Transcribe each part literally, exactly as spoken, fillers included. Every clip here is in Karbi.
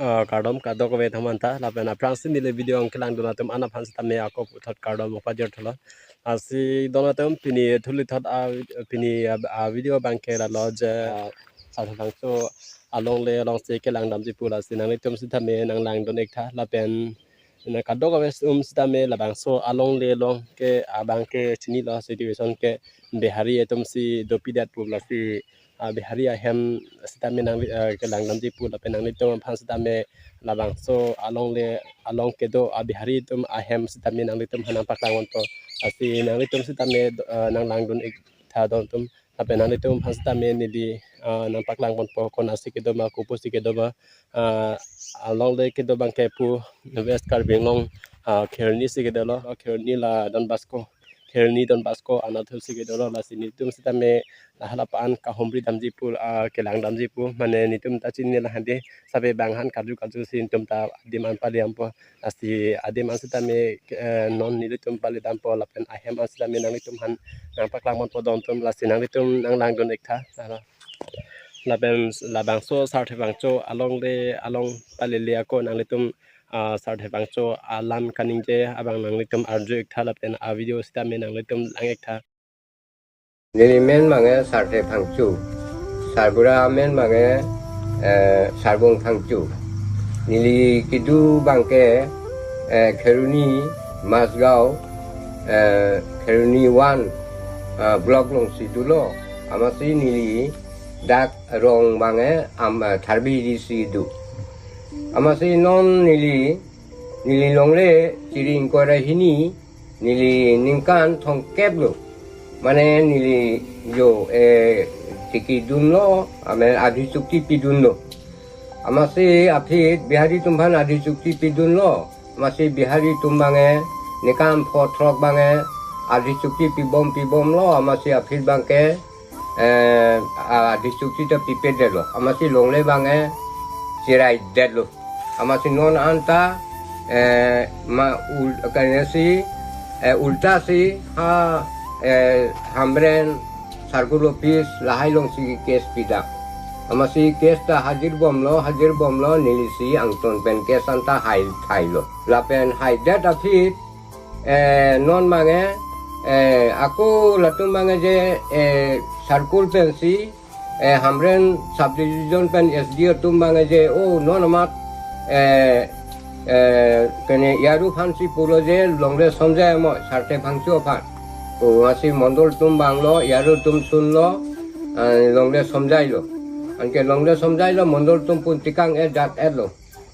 Ah, kardom kadokave atum aphan ta, lapen aphrangsi neli video nangkelangdun atum an aphan sitame ako puthot kardom pajirthulo. Lasi don atum, pini thulithot a, pini a, a video abangke lalo je, ah, Sarthe Phangcho alongle alongsi kelangdamji pu, lasi nanglitum sitame nanglangdun iktha, lapen na kadokave atum sitame labangso alongle along ke abangke chinilo, situation ke Bihari atumsi dopidet pu, lasi ah, Bihari ahem sitame nang, ah, kelangdamji pu, lapen nanglitum aphan sitame labangso alongle along kedo a-Bihari atum ahem sitame nanglitum aphan nangpaklang ponpo. Lasi nanglitum sitame, ah, nanglangdun iktha don atum, lapen nanglitum aphan sitame neli, ah, nangpaklang ponpo, konatsi kedo ma, kopusi kedo ma, ah, alongle kedo abangke pu West Karbi Anglong, ah, Kheroni si kedolo, Kheroni la Don Bosco, Kheroni Don Bosco anatthu si kedolo, lasi netum sitame lahala aphan kahumri damji pu, ah, kelangdamji pu, mane netum ta chinine lahai de, sabe bang aphan karju karjusi netum ta adim an pale dampo, lasi adim an sitame, eh, non nelitum pale dampo, lapen ahem an sitame nanglitum aphan nangpaklang ponpo don atum, lasi nanglitum nanglangdun iktha. Lapen labangso Sarthe Phangcho alongle along palele ako nanglitum, ah, Sarthe Phangcho alam kaningje abang nanglitum arju iktha, lapen a-video sitame nanglitum lang iktha. Neli men abangke Sarthe Phangcho. Sarbura amen abangke, eh, Sarbung Phangcho. Neli kedo abangke, eh, Kheroni, Masgaon, eh, Kheroni one, eh, block alongsi dolo. Amatsi neli dak rong abangke am, eh, Tharbi D C do. Amatsi non neli, neli longle chiri ingkoi ra hini, neli ningkan thomkep lo. Mane neli jo, eh, tikidunlo, amen adhi chukti pidunlo. Amatsi aphi Bihari atum aphan adhi chukti pidunlo. Amatsi Bihari atum abangke ningkan pho throk abangke adhi chukti pibom pibomlo. Amatsi aphi abangke, eh, adhi chukti ta pipedetlo. Amatsi longle abangke chiraidetlo. Amatsi non anta, eh, ma ul, kanasi, eh, ultasi ha, eh, Hamren Circle Office lahai alongsi case pidam. Amatsi case ta hajir bomlo, hajir bomlo, nelisi angton pen case anta hai thailo. Lapen haidet aphi, eh, non abangke, eh, ako latum abangke je, eh, circle pensi, eh, Hamren subdivision pen S D O atum abangke je, oh, non amat, eh, eh, kene Yaru aphansi pulo je longle somjai mo, Sarthe Phangcho aphan. Oh, amatsi mondol atum vanglo, Yaru atum sunlo, eh, longle somjailo. Anke longle somjailo, mondol atum pun tikang-et dak-etlo.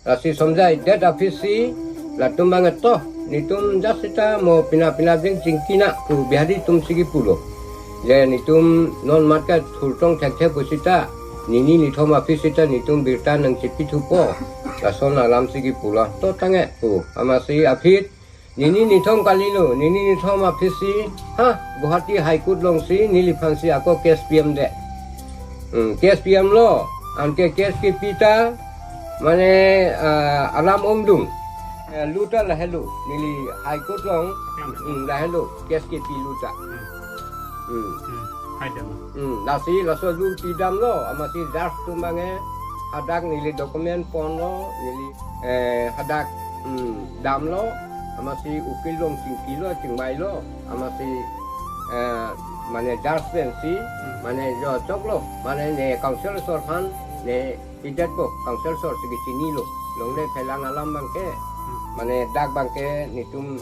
Lasi somjaidet aphisi latum abangke to, netum jat sita mo pina pina jeng chingkina pu Bihari atumsi kipulo. Je netum non amat ke thurtong thekthe pusita, nini nithom aphi sita netum birta nangchipithupo. Lason alamsi kipulo. To tange pu. Amatsi aphi nini nithom kalilo, nini nithom aphisi, ha, Guwahati High Court alongsi neliphansi ako case pidamde. Hmm, case pidamlo, anke case kipi ta, mane, ah, alam omdung. Eh, luta lahelo, neli High Court along, hmm, lahelo, case kipi luta. Hmm. Hmm. Hmm. Hai dam. Hmm, lasi laso lu pidamlo, amatsi judge atum abangke hadak neli document ponlo, neli, eh, hadak, hmm, damlo, amatsi ukil along chingkilo, chingvailo, amatsi, eh, mane judge pensi, hmm, mane jo choklo, mane ne council asor aphan, ne pidetpo, council asor si kechinilo. Longle phelang alam abangke, hmm, mane dak abangke netum,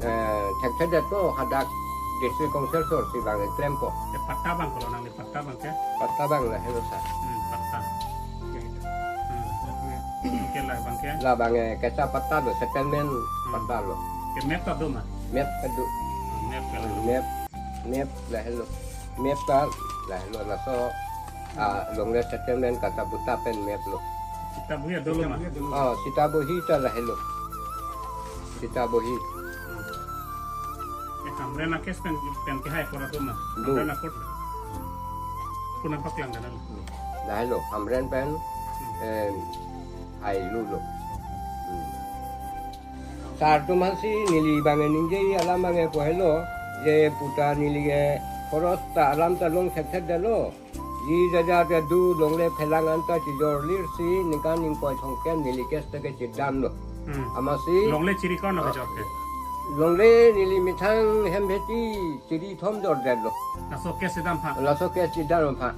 eh, thekthedetpo, hadak district council asor si abangke klempo. Ya, patta abang kalau nangli patta abangke? Patta abang lahelo sir. Hmm, patta. Oke. Hmm. Oke, la abangke? La abangke, eh, kecha patta lo, settlement, hmm, patta lo. Ke map ta do ma? Map ta do. Hmm, map ta do. Map, map lahelo. Map ta lahelo, laso ah, longle settlement kata buta pen map lo. Sita bohi ta dolo ma? Oh, sita bohi ta lahelo. Sita bohi. Hmm. Eh, Hamren a-case pen, pen kehai pora do ma? Do. Hamren a-court. Puna paklang dana lo. Lahelo, Hamren pen, hmm, eh, hai lu lo. Hmm. Sir atum aphansi neli abangke ningje alam abangke pu helo, je puta neli ke khoros ta alam ta long thekthedetlo. Di jaja te do longle phelang anta chijor lir si ningkan ingkoi thomkep neli case ta ke chedamlo. Hmm. Amatsi longle chiri ko-an lo kejor ke? Longle neli methang hem bheti chiri thom jordetlo. Laso case chedam aphan? Laso case chedam aphan.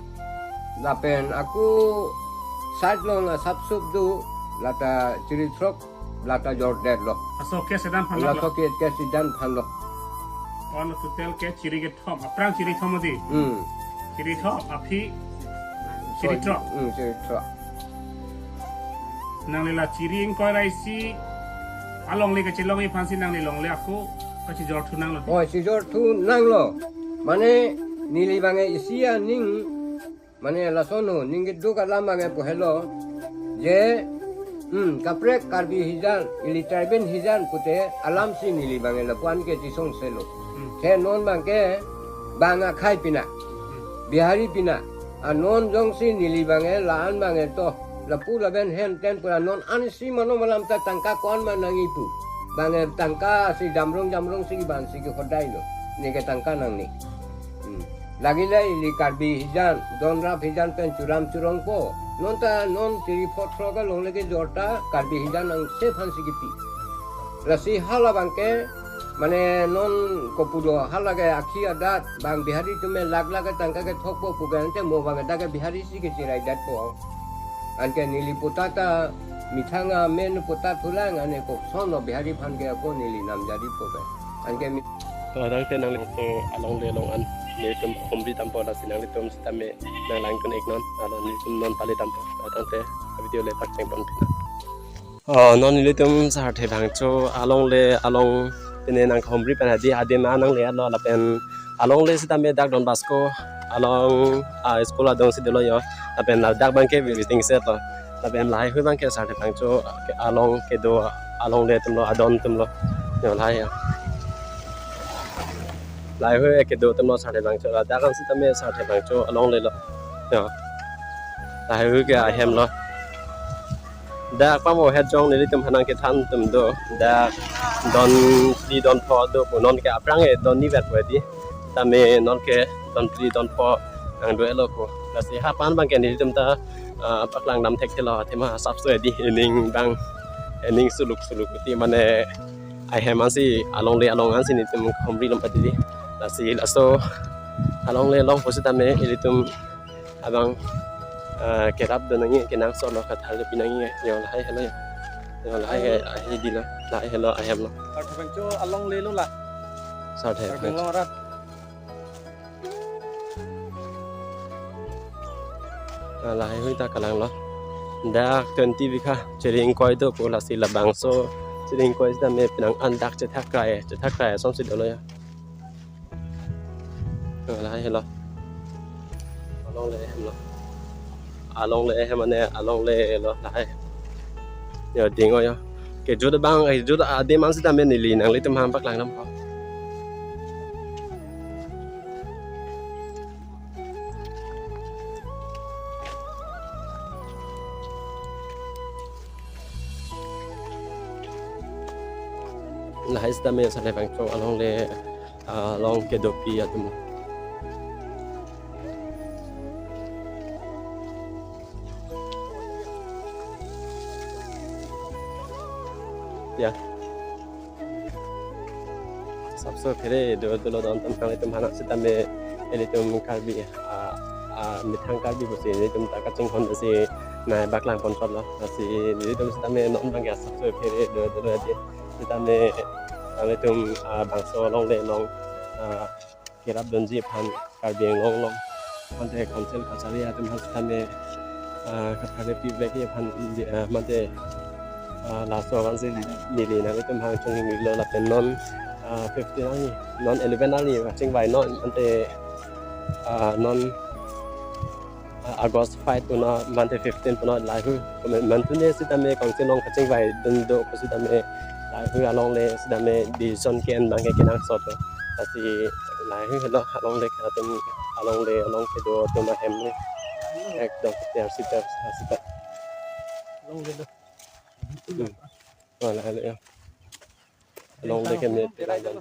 Lapen ako side along asapsup do lata chiri throk lata jordetlo. Laso case chedam aphan lo? Laso case, case chedam aphan lo. Ko-an lo total ke chiri kethom, aphrang chiri thom odi? Hmm. Chiri thom, aphi chiri throk. Hmm, chiri throk. Nangli la chiri ingkoi ra isi alongle kachelongji aphansi nangli longle ako kachijor thu nanglo? Oh, chijor thu nanglo. Mane neli abang ke isi aning, mane lason aning keduk alam abang ke pu helo. Je, hmm, kaprek Karbi hijan, ili tribal hijan pute alamsi neli abang ke lapu-an ke chisong selo. Hmm. Te non abang ke bang akhai pina, hmm, Bihari pina. A non jongsi neli abang ke la-an abang ke to lapu lapen hem ten pura non an si mano malam ta tangka ko-an ma nangji pu. Abang ke tangka si damrong damrong si ban si ke hodai lo. Ne ke tangka nangne. Hmm. Lagi le ili Karbi hijan, donrap hijan pen churam churongpo. Non ta non chiri pho throk alongle kejor ta Karbi hijan angse aphansi kipi. Lasi hala abang ke, mane non kopulo hala ke akhi adat, bang Bihari atum ke lakh lakh ke tangka kethokpo pu ke ante mo abang ke dak ke Bihari si kechiraidetpo. Anke neli puta ta methang amen puta thulang, ane koson lo Bihari aphan ke ako neli namjari po ke. Anke mi- To tangte nangli to alongle along an nelitum humri dampo, lasi nanglitum sitame nang langdun-ik non, alo nelitum non pale dampo. To tangte video le pakcheng pon pina. Oh, non nelitum sarthe bangcho alongle along pine nang humri pen hadi adim an nangle lo lapen alongle sitame dak Don Bosco along a school adong si dolo yo. Lapen ladak abang ke waiting shed lo. Lapen lahai hui abang ke sarthe bangcho along kedo alongle atum lo, adon atum lo. Yo lahai ya. Lahai hui kedo atum lo sarthe bangcho. Ladak an sitame sarthe bangcho alongle lo. Yo. Lahai hui ke ahem lo. Dak pamo het jong nelitum aphan nangkethan atum do. Dak don phli don pho do pu, non ke aphrang e don ni vet pu di. Tame non ke don phli don pho nang do-et lo ko. Lasi hapan abang ke nelitum ta, ah, paklang dam thekthe lo, athema asapso di ening abang, ening suluk suluk ti mane ahem ansi alongle along ansi nelitum humri lom pati di. Lasi laso alongle along pusitame ilitum abang, ah, kerap do nangji kenangsot lo, kathal pi nangji, yo lahai helo ya. Yo lahai ke ahi di lo, lahai helo ahem lo. Sarthe bangcho alongle lo la. Sarthe Karbi bangcho. Anglong arat. Ah, lahai hui ta kalang lo. Dak twenty bikha chiri ingkoi do pu, lasi labangso chiri ingkoi sitame penang an dak chethak krai, chethak krai asonsi dolo ya. Lahai helo. Alongle ahem lo. Alongle ahem mane alongle lo lahai. Yo ding o yo. Kejut abang, kejut adim an sitame neli nanglitum aphan paklang dam ko. Lahai sitame sarthe bangcho alongle along kedopi atum. Ya. Asapso phere do dolo don atum kang itum hanak sitame ilitum Karbi, ah, ah, methang Karbi pusi ilitum ta kachinghon si nang paklang pon chot lo. Lasi ilitum sitame non abang ke asapso phere do dolo adi. Sitame, ah, ilitum, ah, bangso alongle along, ah, kerap dunji aphan Karbi Anglong along mate council kachari atum aphan sitame, ah, kathare pivekji aphan, ah, mate, ah, laso aphan si neli nanglitum aphan chonghingri lo lapen non, ah, fifteen arni, non eleven arni kachingvai non mate, ah, non ah, August five punon mate fifteen punon lahai hui. Komat mantune sitame council along kachingvai dun do ko sitame lahai hui alongle sitame decision ke-en abang ke kenangsot lo. Lasi lahai hui helo alongle ke atum alongle along kedo atum ahem le. Ekdom tiar sitar sitar. Alongle lo. Hmm. Oh, lahai lo ya. Alongle ke me tiar dan.